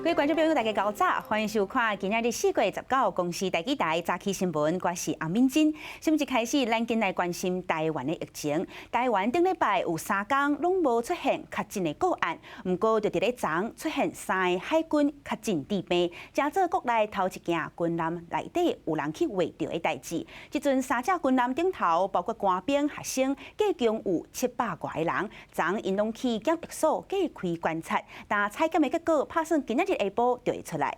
各位觀眾朋友，大家𠢕早，歡迎收看今仔日4月19公視台語台早起新聞，我是洪敏珍。新聞一開始，咱緊來關心台灣的疫情。台灣頂禮拜有3工攏無出現確診的個案，毋過就佇咧昨出現三个海軍確診致病，成做國內頭一件軍艦內底有人去穢著的代誌。這陣三隻軍艦頂頭，包括官兵、學生，計共有700外个人，昨𪜶攏去檢疫所隔開觀察，但採檢的結果拍算今仔日下晡就會出來。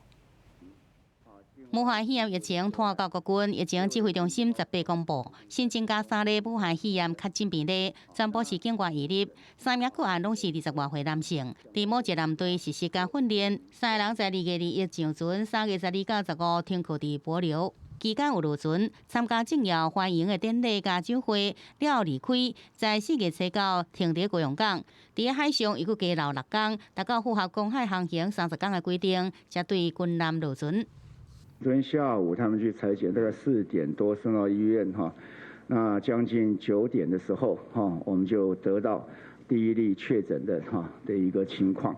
武漢肺炎疫情拖到國軍疫情指揮中心18公布，新增加三例武漢肺炎確診病例，全部是境外移入。三名個案攏是20外歲男性，佇某一艦隊實習佮訓練。三个人在2月21上船，3月12到15停靠佇帛琉。期間有落船參加政要歡迎的典禮佮酒會，了後離開，在4月初9停佇高雄港，佇海上又閣加留6工，達到符合公海航行30工的規定，才對軍艦落船。昨天下午他們去採檢，大概4點多送到醫院哈，那將近9點的時候哈，我們就得到第一例確診的哈的一個情況，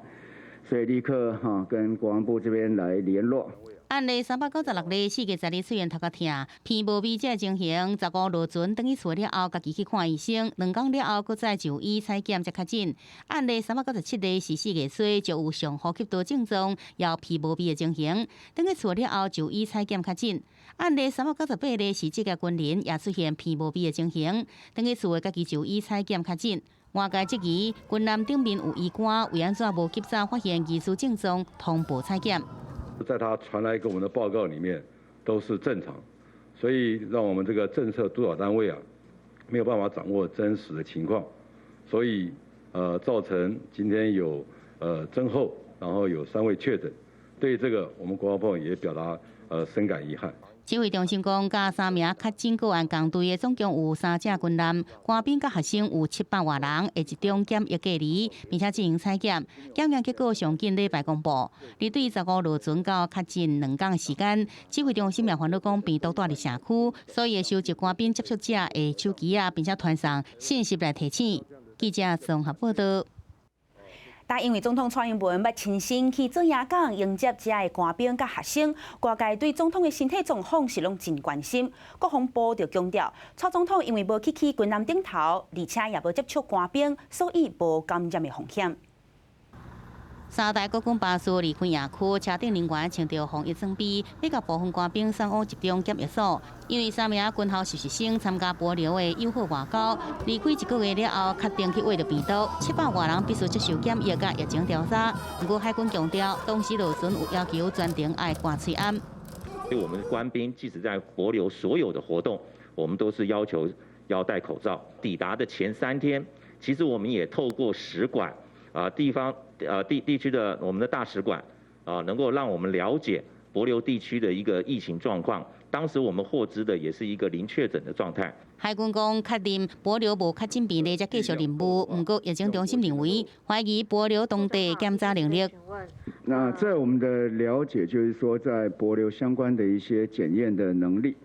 所以立刻哈跟國防部這邊來聯絡。案例396例，4月12出現頭殼疼、鼻無味這情形，15落船轉去厝了後，家己去看醫生，2工了後，閣再就醫採檢才確診。案例397例是4月初就有上呼吸道症狀，有鼻無味的情形，轉去厝了後就醫採檢確診。案例398例是職業軍人，也出現鼻無味的情形，轉去厝的家己就醫採檢確診。外界質疑軍艦頂面有醫官，為按怎無及早發現疑似症狀，通報採檢？在他傳來給我們的報告裡面都是正常，所以讓我們這個政策督導單位啊沒有辦法掌握真實的情況，所以造成今天有增後，然後有三位確診，對這個我們國防部也表達深感遺憾。指揮中心講，佮三名確診個案仝隊的總共有三隻軍艦，官兵佮學生有700外人，會集中檢疫隔離，並且進行採檢。檢驗結果上緊禮拜公布。而對15落船到確診2工時間，指揮中心也煩惱講病毒蹛佇社區，所以會收集官兵接觸者的手機仔，並且傳送信息來提醒。記者綜合報道。但因為總統蔡英文欲親身去左營港迎接遮的官兵佮學生，外界對總統的身體狀況是攏真關心。國防部就強調，蔡總統因為無去去軍艦頂頭，而且也無接觸官兵，所以無感染的風險。三台國軍巴士離開營區，車頂人員穿著防疫裝備，欲共部分官兵送往集中檢疫所。因為三名軍校實習生參加帛琉的友好外交，離開一個月了後，確定去穢著病毒，700外人必須接受檢疫佮疫情調查。毋過海軍強調，當時落船有要求全程愛掛喙罨。所以我們官兵即使在帛琉所有的活動，我們都是要求要戴口罩。抵達的前3天，其實我們也透過使館啊地方。地區的我們的大使館啊，能夠讓我們了解帛琉地區的一個疫情狀況。當時我們獲知的也是一個零確診的狀態。海軍講確認帛琉無確診病例，才繼續任務。毋過疫情中心認為懷疑帛琉當地檢查能力。那在我們的了解，就是說在帛琉相關的一些檢驗的能力，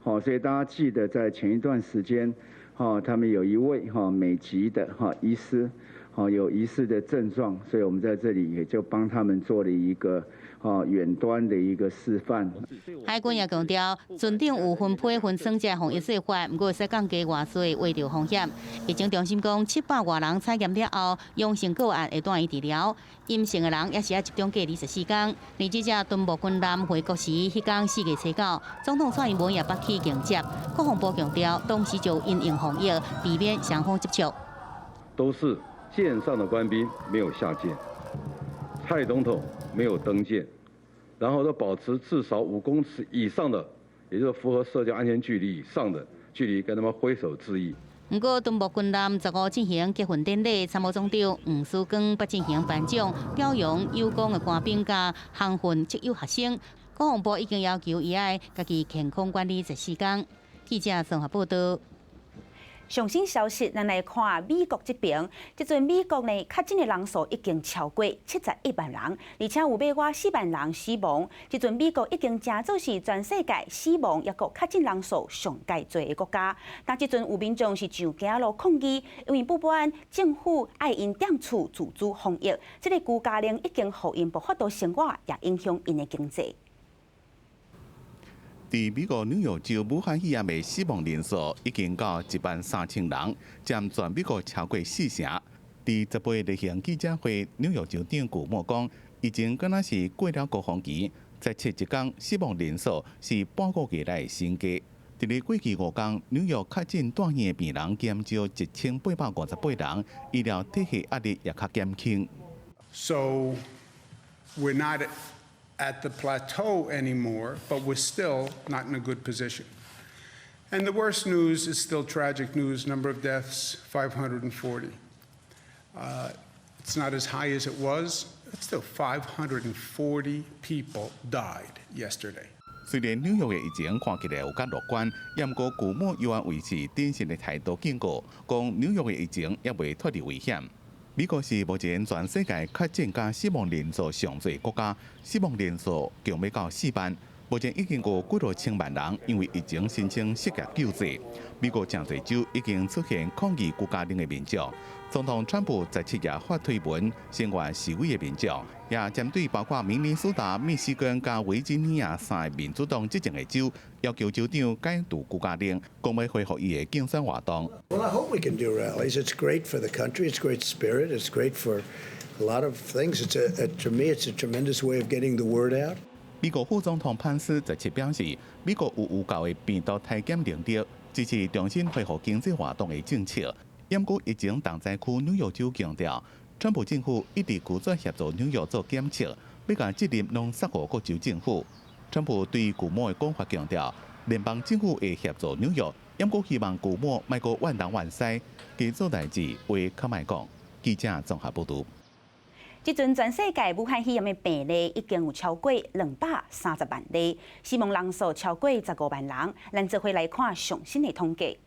好，所以大家記得在前一段時間，哈，他們有一位哈美籍的哈醫師。好，有疑似的症狀，所以我們在這裡也就幫他們做了一個遠端的一個示範。海軍也強調，船頂有分批分裝這防疫做法，毋過會使降低外泄穢著風險。疫情中心講，700外人採檢了後，陽性個案會轉院治療，陰性的人也是愛集中隔離14工。而這隻敦睦軍艦回國時，彼工4月初9，總統蔡英文也捌去迎接。國防部強調，當時就因應防疫，避免雙方接觸。都是。艦上的官兵沒有下艦，蔡總統沒有登艦，然後都保持至少5公尺以上的，也就是符合社交安全距離以上的距離，跟他們揮手致意。毋過，敦睦軍艦15進行結訓典禮，參謀總長黃思光捌進行頒獎，表揚有功的官兵佮航訓職優學生。國防部已經要求伊愛家己健康管理14工。記者綜合報道。上新消息，咱來看美國這邊，這陣美國呢確診的人數已經超過71萬人，而且有欲倚4萬人死亡。這陣美國已經成做是全世界死亡抑閣確診人數上蓋濟的國家。但這陣有民眾是上街路抗議，因為不滿政府愛𪜶踮厝自主防疫，這个居家令已經予𪜶無法度生活，也影響𪜶的經濟。佇美國紐約州武漢肺炎的死亡人數已經到1萬3000人，佔全美國超過四成。佇18例行記者會，紐約州長古莫講，疫情敢若是過了高峰期，17一工死亡人數是半個月來的新低。佇咧過去5工，紐約確診住院的病人減少1858人，醫療體系壓力也較減輕。 So we're not at the plateau anymore, but we're still not in a good position. And the worst news is still tragic news, number of deaths, 540. It's not as high as it was. It's still 540 people died yesterday. 雖然紐約的疫情看起來有較樂觀，毋過古莫猶原維持謹慎的態度警告，講紐約的疫情猶未脫離危險。美國是目前全世界確診佮死亡人數上濟國家，死亡人數強欲到4萬。目前已經有幾若千萬人因為疫情申請失業救濟。美國誠濟州已經出現抗議居家令的民眾。總統川普17日發推文聲援示威的民眾，也針對包括明尼蘇達、密西根佮維吉尼亞三个民主黨執政的州，要求州長解除居家令，講欲恢復伊的競選活動。 Well, I hope we can do rallies. It's great for the country. It's great spirit. It's great for a lot of things. To me, it's a tremendous way of getting the word out. 美國副總統潘斯17表示，美國有有效的病毒篩檢能力，支持重新恢復經濟活動的政策。毋過疫情重災區紐約州強調，川普政府一直拒絕協助紐約做檢測，欲共責任攏捒予各州政府。川普對古莫的講法強調，聯邦政府會協助紐約，毋過希望古莫莫閣怨東怨西，加做代誌話較莫講。記者綜合報導。這陣全世界武漢肺炎的病例已經有超過230萬例，死亡人數超過15萬人。咱做伙來看上新的統計。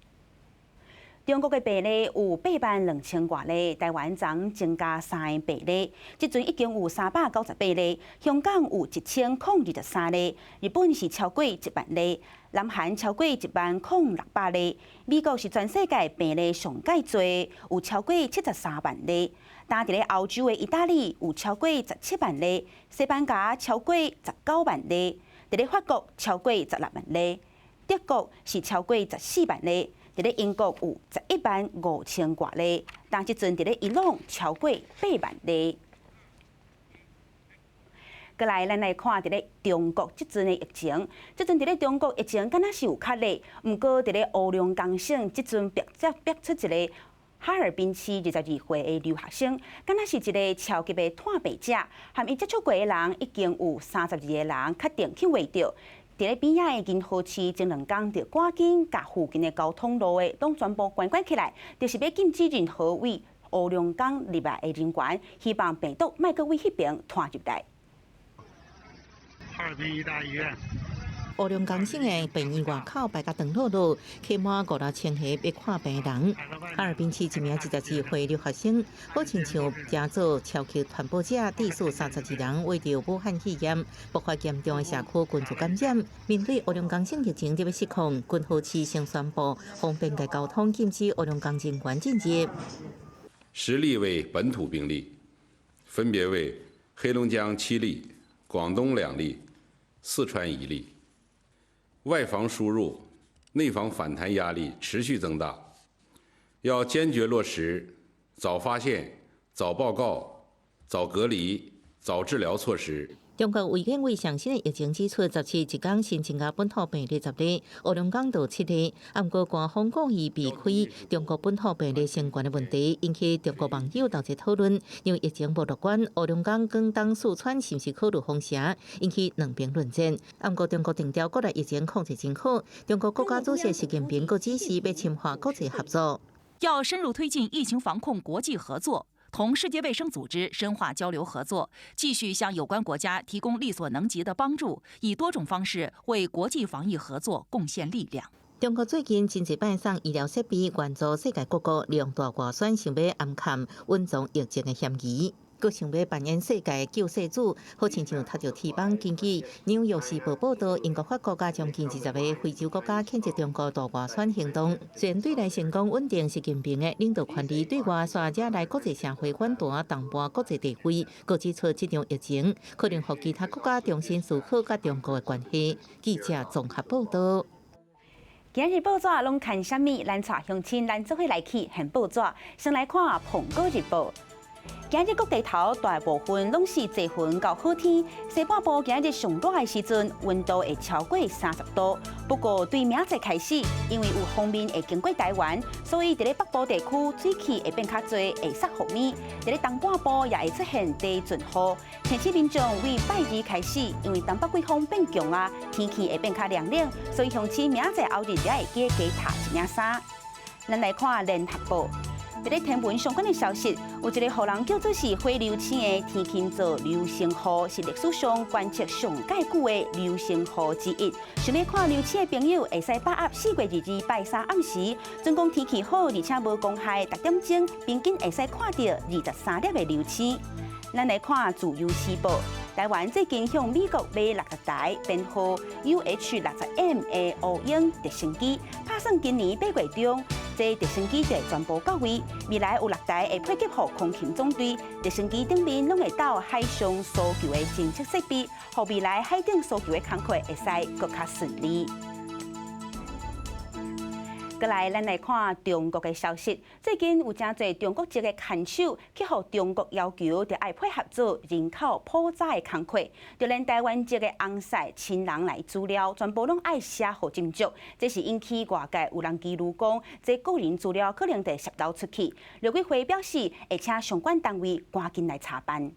中國的病例有8萬2千外例，台灣昨增加三个病例，這陣已經有398例。香港有1023例，日本是超過1萬例，南韓超過1萬零600例。美國是全世界病例上蓋濟，有超過73萬例。但佇咧歐洲的意大利有超過17萬例，西班牙超過19萬例，佇咧法國超過16萬例，德國是超過14萬例。佇咧英國有11萬5千外例，但這陣佇咧伊朗超過8萬例。過來，咱來看佇咧中國這陣的疫情，這陣佇咧中國疫情敢若是有較咧，毋過佇咧黑龍江省這陣逼才逼出一个哈爾濱市22歲的留學生，敢若是一个超級的傳病者，和伊接觸過的人已經有32個人確定去穢著。佇咧邊仔的仁和市，前兩工就趕緊共附近的交通路的攏全部關關起來，就是欲禁止任何對黑龍江入來的人員，希望病毒莫閣對彼爿傳入來。哈爾濱醫大醫院。黑龍江省的病院外口排甲長轆轆，客滿五六千個欲看病人。哈爾濱市一名22歲留學生，好親像成做超級傳播者，至少32人罹著武漢肺炎，爆發嚴重的社區群聚感染。面對黑龍江省疫情欲失控，仁和市先宣布封邊界交通，禁止黑龍江人員進入。 10例為本土病例，分別為黑龍江7例、廣東2例、四川1例。外防輸入、內防反彈壓力持續增大，要堅決落實早發現、早報告、早隔離、早治療措施。中國衛健委上新的疫情指出，17一工新增加本土病例10例，黑龍江就7例。毋過官方故意避開中國本土病例相關的問題，引起中國網友鬥齊討論。因為疫情無樂觀，黑龍江、廣東、四川是毋是考慮封城，引起兩邊論戰。毋過中國定調國內疫情控制真好，中國國家主席習近平閣指示欲深化國際合作，要深入推進疫情防控國際合作。同世界衛生組織深化交流合作，繼續向有關國家提供力所能及的幫助，以多種方式為國際防疫合作貢獻力量。中國最近真濟擺送醫療設備援助世界各國，利用大外宣想欲掩蓋隱藏疫情的嫌疑，閣想欲扮演世界救世主，好親像踢著天崩。根據《紐約時報》報導，英國、法國佮將近20個非洲國家譴責中國大外宣行動。雖然對內成功穩定習近平的領導權力，對外煞惹來國際社會反彈，動搖國際地位，閣指出這場疫情可能予其他國家重新思考佮中國的關係。記者綜合報導。今日報紙攏看啥物？咱帶鄉親，咱做伙來去現報紙。先來看《蘋果日報》。今日各地頭大部分攏是濟雲到好天，西半部今日上熱的時陣，溫度會超過30度。不過對明仔載開始，因為有鋒面會經過台灣，所以佇咧北部地區水汽會變較濟，會落雨暝。佇咧東半部也會出現低陣雨。天氣民眾對拜二開始，因為東北季風變強啊，天氣會變較涼冷，所以鄉親明仔載後日也會記得加疊一領衫。咱來看聯合報。佇咧天文相關的消息，有一個予人叫做是火流星的天琴座流星雨，是歷史上觀測上蓋久的流星雨之一。想欲看流星的朋友，會使把握4月22拜三暗時，準講天氣好，而且無光害，6點鐘平均會使看著23粒的流星。咱來看自由時報，台灣最近向美國買60台編號 UH-60M 的烏鷹直升機，拍算今年8月中，這直升機就會全部到位。未來有六台會配給予空勤總隊，直升機頂面攏會鬥海上搜救的偵測設備，予未來海頂搜救的工作會使閣較順利。過來，咱來看中國的消息。最近有誠濟中國籍的牽手去予中國要求，著愛配合做人口普查的工作。就連台灣籍的翁婿親人來資料，全部攏愛寫予斟酌。這是引起外界有人疑慮講，這個人資料可能會洩露出去。陸委會表示，會請相關單位趕緊來查辦。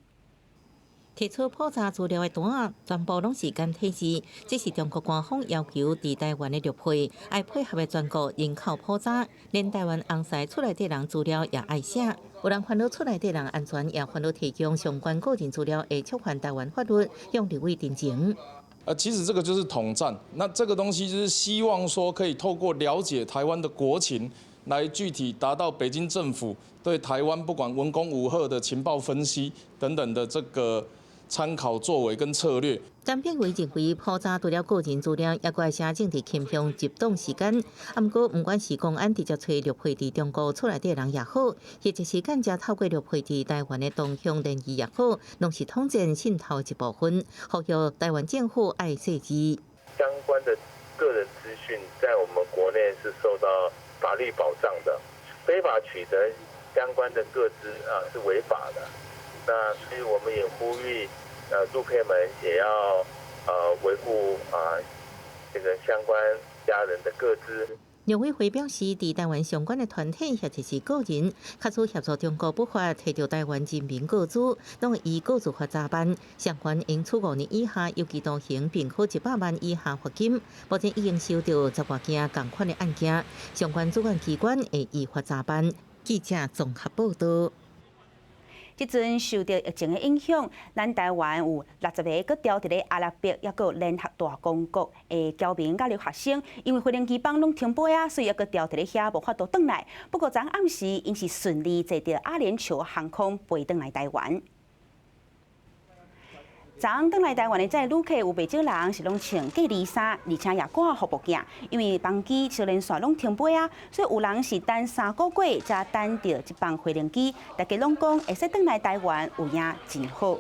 提出普查資料的單仔，全部攏是簡體字，這是中國官方要求佇台灣的陸配愛配合的全國人口普查，連台灣翁婿厝內底人資料也愛寫。有人煩惱厝內底人安全，也煩惱提供相關個人資料會觸犯台灣法律，向立委陳情。其實這個就是統戰，那這個東西就是希望說可以透過了解台灣的國情，來具體達到北京政府對台灣不管文攻武嚇的情報分析等等的這個參考作為跟策略。陳柏惟認為普查除了個人資料，也閣愛寫政治傾向、入黨時間。啊，毋過毋管是公安直接揣陸配佇中國厝內底人也好，或者是間接透過陸配佇台灣的同鄉聯誼也好，攏是統戰滲透一部分。呼籲台灣政府愛細緻。相關的個人資訊在我們國內是受到法律保障的，非法取得相關的個資啊是違法的。那所以我們也呼籲，陸配們也要維護啊這個相關家人的個資。陸委會表示，佇台灣相關的團體或者是個人，假使協助中國不法提著台灣人民個資，攏會依個資法查辦，相關應處5年以下有期徒刑，並科100萬以下罰金。目前已經收到10外件仝款的案件，相關主管機關會依法查辦。記者綜合報導。這陣受著疫情的影響，咱台灣有60個閣牢佇咧阿拉伯，抑閣聯合大公國的僑民佮留學生，因為飛行機班攏停飛啊，所以猶閣牢佇咧遐無法度轉來。不過昨暗時，𪜶是順利坐著阿聯酋航空飛轉來台灣。昨昏轉來台灣的這旅客有袂少人是攏穿隔離衫，而且也掛護目鏡，因為班機小連續攏停飛啊，所以有人是等3個月才等著這班飛行機。大家攏講會使轉來台灣有影真好。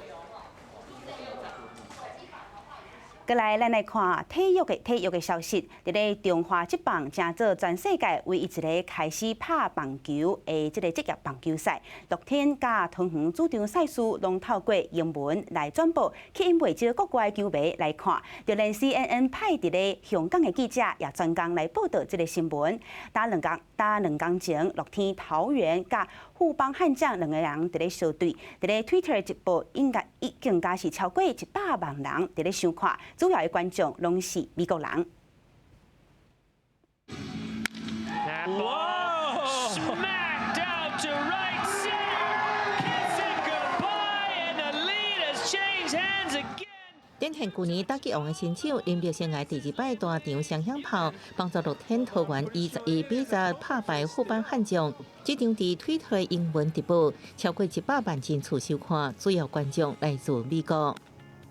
過來，咱來看體育的消息。佇咧中華職棒，成做全世界唯一一個開始拍棒球的這個職業棒球賽。樂天佮桃園主場賽事，攏透過英文來轉播，吸引袂少國外球迷來看。就連 CNN 派佇咧香港的記者也專工來報導這個新聞。打兩工前，樂天桃園佮富邦悍將兩個人佇咧相對，佇咧 Twitter 直播應該已經加是超過100萬人佇咧收看，主要的觀眾攏是美國人。 Smacked out to right center, kiss it goodbye, and the lead has changed hands again. 展現舊年打擊王的新手林立生涯第二擺大場雙響炮，幫助樂天桃園以11比10拍敗富邦悍將。這場佇推特英文直播，超過100萬人次收看，主要觀眾來自美國。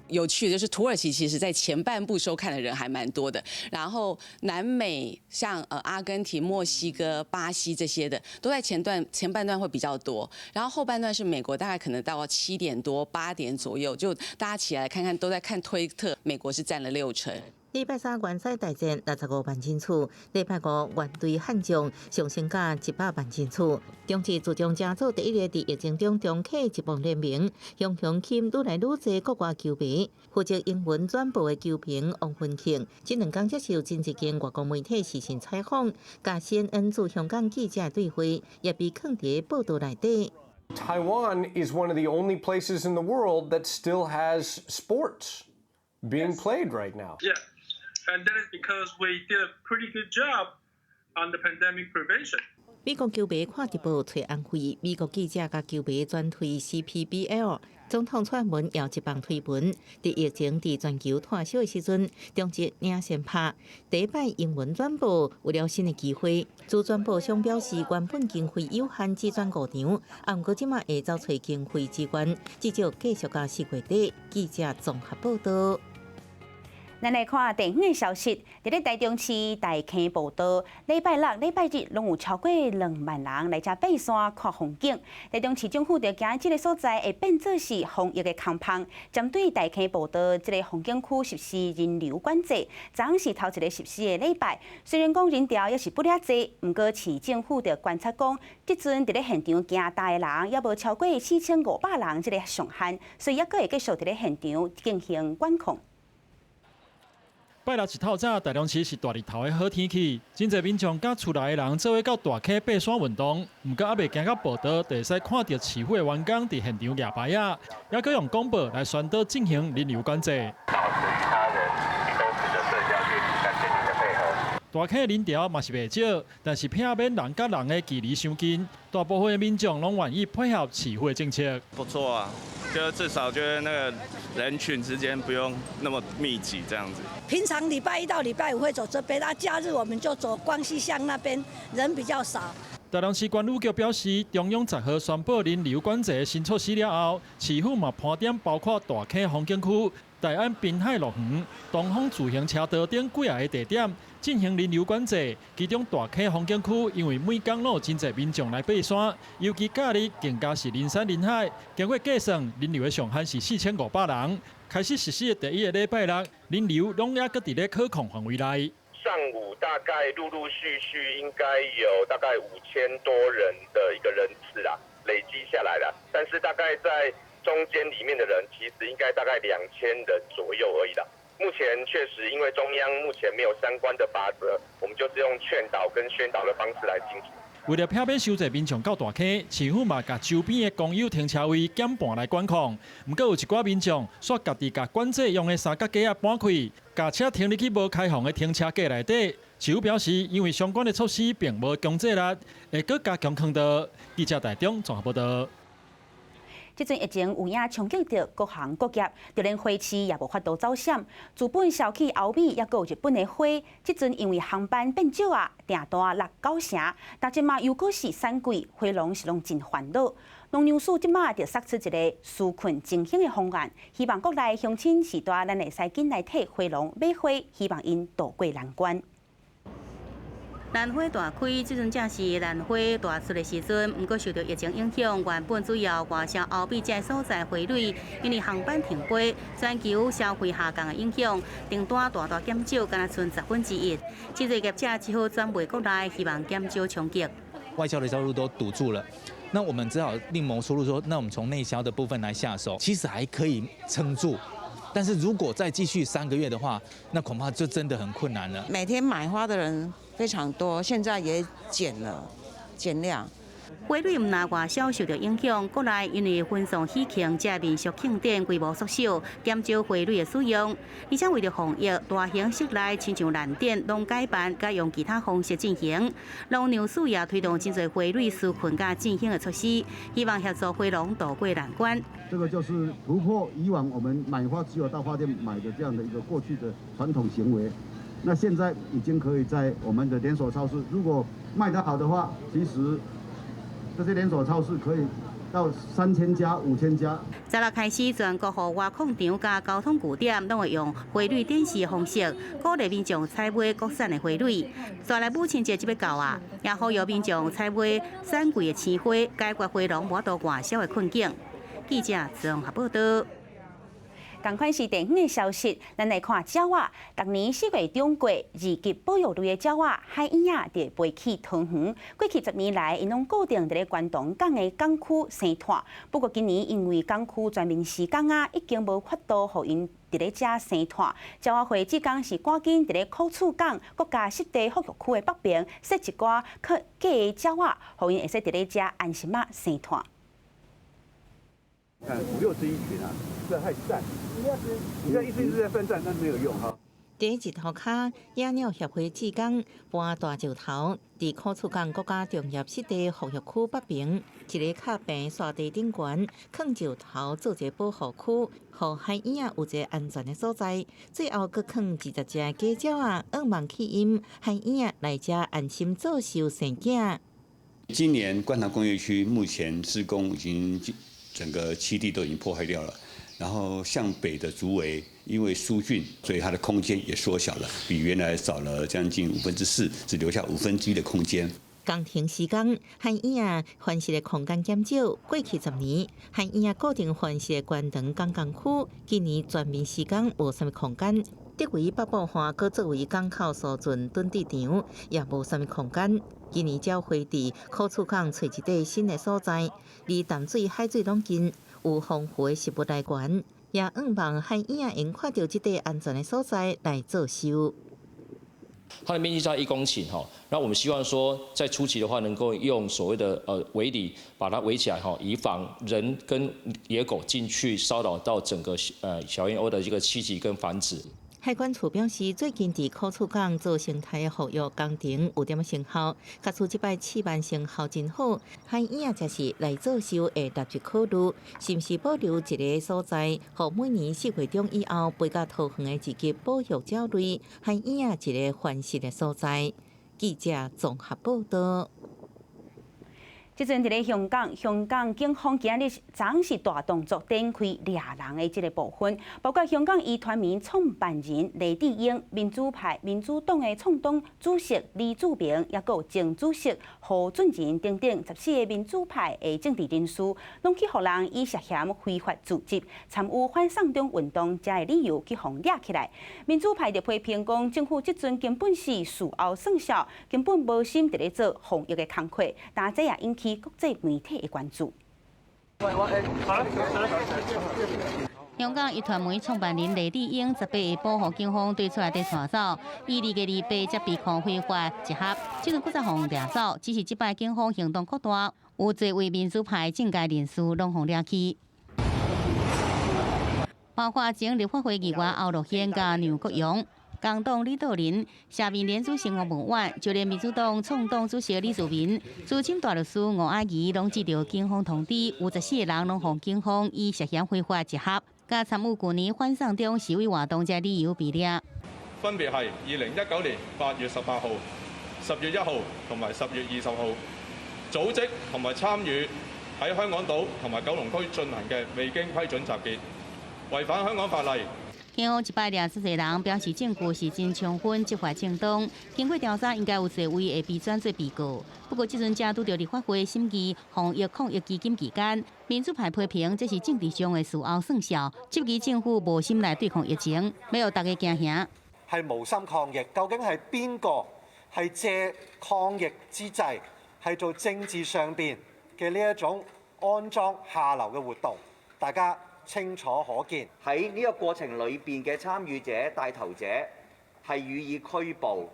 有趣的就是土耳其，其實在前半部收看的人還蠻多的。然後南美像阿根廷、墨西哥、巴西這些的，都在前段前半段會比較多。然後後半段是美國，大概可能到7點多8點左右，就大家起來看看，都在看推特。美國是佔了6成。禮拜三決賽大戰65萬人次，禮拜五猿隊悍將上升到100萬人次。中職自從成做第一個佇疫情中重啟職棒聯盟，雄雄吸愈來愈濟國外球迷。負責英文轉播的球評王芬慶，這兩工接受真濟間外國媒體視訊採訪，佮 CNN 駐香港記者對話，也被囥佇報道內底。 Taiwan is one of the only places in the world that still has sports being played right now. Yeah. And that is because we did a pretty good job on the pandemic prevention. 美國球迷看直播揣安慰，美國記者共球迷轉推 CPBL。總統蔡英文也一幫推文，佇疫情佇全球湠燒的時陣，中職領先拍第一擺英文轉播有了新的機會。主轉播商表示，原本經費有限，只轉五場，啊，毋過這馬會走揣經費支援，至少繼續到4月底。記者綜合報道。咱來看地方的消息，佇咧台中市大坑步道，禮拜六、禮拜日攏有超過2萬人來遮爬山看風景。台中市政府就驚這个所在會變做是防疫的空縫，針對大坑步道這个風景區實施人流管制。昨昏是頭一个實施的禮拜，雖然講人潮猶是不爾濟，毋過市政府就觀察講，這陣佇咧現場行踏的人猶無超過4500人這个上限，所以猶閣會繼續佇咧現場進行管控。拜六一透早，台中市是大日頭的好天氣，真濟民眾佮厝內的人做伙到大坑爬山運動。毋過猶未行到步道，就會使看著市府的員工佇現場舉牌仔，猶閣用廣播來宣導進行人流管制。保持與他人1公尺的社交距離，感謝您的配合。大坑人潮嘛是袂少，但是避免人佮人的距離傷近，大部分的民眾攏願意配合市府的政策。不錯啊，就至少覺得那個人群之間不用那麼密集，這樣子。平常禮拜一到禮拜五會走這邊，啊，假日我們就走光熙巷那邊，人比較少。台中市觀旅局表示，中央10號宣布人流管制的新措施了後，市府嘛盤點包括大坑風景區、大安濱海樂園、東風自行車道等幾个地點進行人流管制。其中大坑風景區因為每工攏有真濟民眾來爬山，尤其假日更加是人山人海。經過計算，人流的上限是4500人。開始實施的第一个禮拜六，人流攏猶閣佇咧可控範圍內。上午大概陸陸續續應該有大概5000多人的一個人次啊，累積下來了。但是大概在中間裡面的人，其實應該大概2000人左右而已啦。目前確實因為中央目前沒有相關的法則，我們就是用勸導跟宣導的方式來進行。為了避免傷濟民眾到大坑，市府嘛共周邊的公有停車位減半來管控。毋過有一寡民眾煞家己共管制用的三腳架仔搬開，共車停入去無開放的停車格內底。市府表示，因為相關的措施並無強制力，會閣加強勸導。記者台中綜合報道。這陣疫情有影衝擊著各行各業，就連花市也無法度走閃。自本銷去歐美，猶閣有日本的花，這陣因為航班變少啊，訂單落九成。但這馬又閣是散季，花農是攏真煩惱。農糧署這馬就釋出一个紓困振興的方案，希望國內鄉親序大，咱會使緊來替花農買花，希望𪜶渡過難關。蘭花大開，這陣正是蘭花大出的時陣。毋過受著疫情影響，原本主要外銷歐美這所在花蕊，因為航班停飛，全球消費下降的影響，訂單大大減少，干焦賰1/10。這濟業者只好轉賣國內，希望減少衝擊。外銷的銷路都堵住了，那我們只好另謀出路，說，那我們從內銷的部分來下手，其實還可以撐住。但是如果再繼續3個月的話，那恐怕就真的很困難了。每天買花的人非常多，現在也減了，減量。花蕊毋但外銷受著影響，國內因為婚喪喜慶這民俗慶典規模縮小，減少花蕊的使用。而且為著防疫，大型室內親像蘭展攏改辦，改用其他方式進行。農糧署也推動真濟花蕊紓困佮振興的措施，希望協助花農渡過難關。這個就是突破以往我們買花只有到花店買的這樣的一個過去的傳統行為，那現在已經可以在我們的連鎖超市，如果賣得好的話，其實這些連鎖超市可以到3000家、5000家。十六開始，全國戶外廣場佮交通據點攏會用花蕊展示的方式，鼓勵民眾採買國產的花蕊。紲來母親節就欲到啊，也呼籲民眾採買產季的鮮花，解決花農無法度外銷的困境。記者綜合報道。仝款是地方的消息，咱來看鳥仔。逐年4月中過，二級保育類的鳥仔海鶯仔就會飛去桃園。過去10年來，𪜶攏固定佇咧關東港的港區生湠。不過今年因為港區全面施工啊，已經無法度予𪜶佇咧遮生湠。鳥仔會這工是趕緊佇咧苦厝港國家濕地復育區的北邊設一寡假的鳥仔，予𪜶會使佇咧遮安心仔生湠。看五六隻一群啊，這太散。五六隻，你看一隻一隻在分散，那沒有用哈。佇日塗跤野鳥協會志工搬大石頭，佇苦厝港國家重要濕地復育區北邊，一个較平沙地頂懸，囥石頭做一个保護區，予海鶯仔有一个安全的所在。最後，閣囥20隻假鳥仔，向望吸引海鶯仔來遮安心做壽生囝。今年觀塘工業區目前施工已經整個棲地都已經破壞掉了，然後向北的竹圍因為疏浚，所以它的空間也縮小了，比原來少了將近4/5，只留下1/5的空間。工程施工，海鶯仔繁殖的空間減少。過去10年，海鶯仔固定繁殖的觀塘港工區，今年全面施工無啥物空間。竹圍北部岸閣作為港口疏浚囤置場，也無啥物空間。今年才會佇苦厝港揣一塊新的所在，離淡水、海水攏近，有豐富的食物來源，也向望海鶯仔會看著這塊安全的所在來做壽。它的面積在1公頃哈，那我們希望說在初期的話，能夠用所謂的圍籬把它圍起來哈，以防人跟野狗進去騷擾到整個小燕鷗的這個棲息跟繁殖。海管處表示，最近佇苦厝港做生態復育工程有點仔成效，假使這擺試辦成效真好，海鶯仔才是來做壽會納入考慮，是毋是保留一个所在，予每年4月中以後飛到桃園的二級保育鳥類海鶯仔一個繁殖的所在。記者綜合報道。這陣佇咧香港，香港警方今日昨是大動作展開掠人的這个部分，包括香港壹傳媒創辦人黎智英、民主派民主黨的創黨主席李柱銘，抑閣有前主席何俊仁等等14個民主派的政治人士，攏去予人以涉嫌非法聚集、參與反送中運動這个理由去予掠起來。民主派就批評講，政府這陣根本是事後算數，根本無心佇咧做防疫的工課，但這也引起國際媒體的關注。香港壹傳媒創辦人黎智英18下晡予警方追出來佇帶走，伊2月28才被控非法集合，這陣閣再予掠走，只是這擺警方行動擴大，有濟位民主派政界人士攏予掠去，包括前立法會議員區諾軒佮梁國雄。工黨李道麟、社民連主席黃孟婉，就連民主黨創黨主席李柱銘、資深大律師吳靄儀，攏接著警方通知，有14個人攏予警方以涉嫌非法集合、佮參與舊年反送中示威活動這理由被掠。分別係2019年8月18號、10月1號同埋10月20號，組織同埋參與喺香港島同埋九龍區進行嘅未經批准集結，違反香港法例。警方這擺掠這濟人，表示證據是真充分、執法正當。經過調查，應該有濟位會被轉做被告。不過，這陣正拄著立法會審議防疫抗疫基金期間，民主派批評這是政治上的事後算數，質疑政府無心來對抗疫情，欲予大家驚嚇。係無心抗疫，究竟係邊個係借抗疫之際係做政治上邊嘅呢一種骯髒下流嘅活動？大家清楚可見。喺呢個過程裏邊嘅參與者、帶頭者係予以拘捕、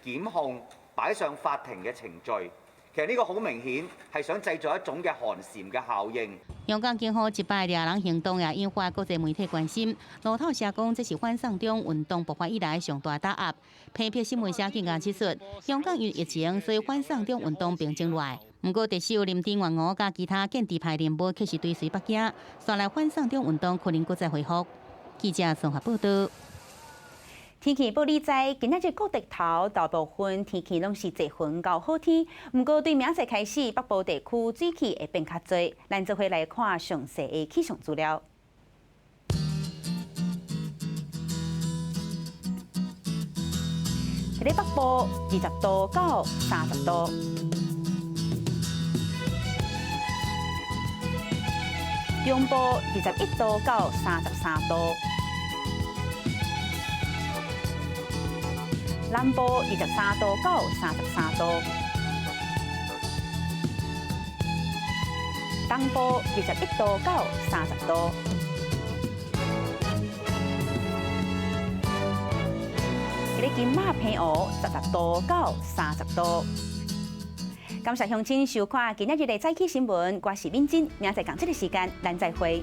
檢控、擺上法庭嘅程序，其實呢個好明顯係想製造一種嘅寒蟬嘅效應。香港警方一擺掠人行動也引發國際媒體關心。路透社講，這是反送中運動爆發以來上大打壓。批評新聞社更加指出，香港因疫情，所以反送中運動平靜落來。毋過特首林鄭月娥佮其他建制派人物卻是追隨北京，紲來反送中運動可能閣再恢復。記者綜合報道。天氣報你知，今仔日各地頭大部分天氣攏是濟雲到好天。毋過對明仔載開始，北部地區水汽會變較濟。咱做伙來看詳細的氣象資料。佇咧北部20度到30度，中部21度到33度。南部23度到33度，東部21度到30度，佇咧金馬澎湖16度到30度。感謝鄉親收看今仔日的早起新聞，我是敏珍，明仔載仝這个時間，咱再會。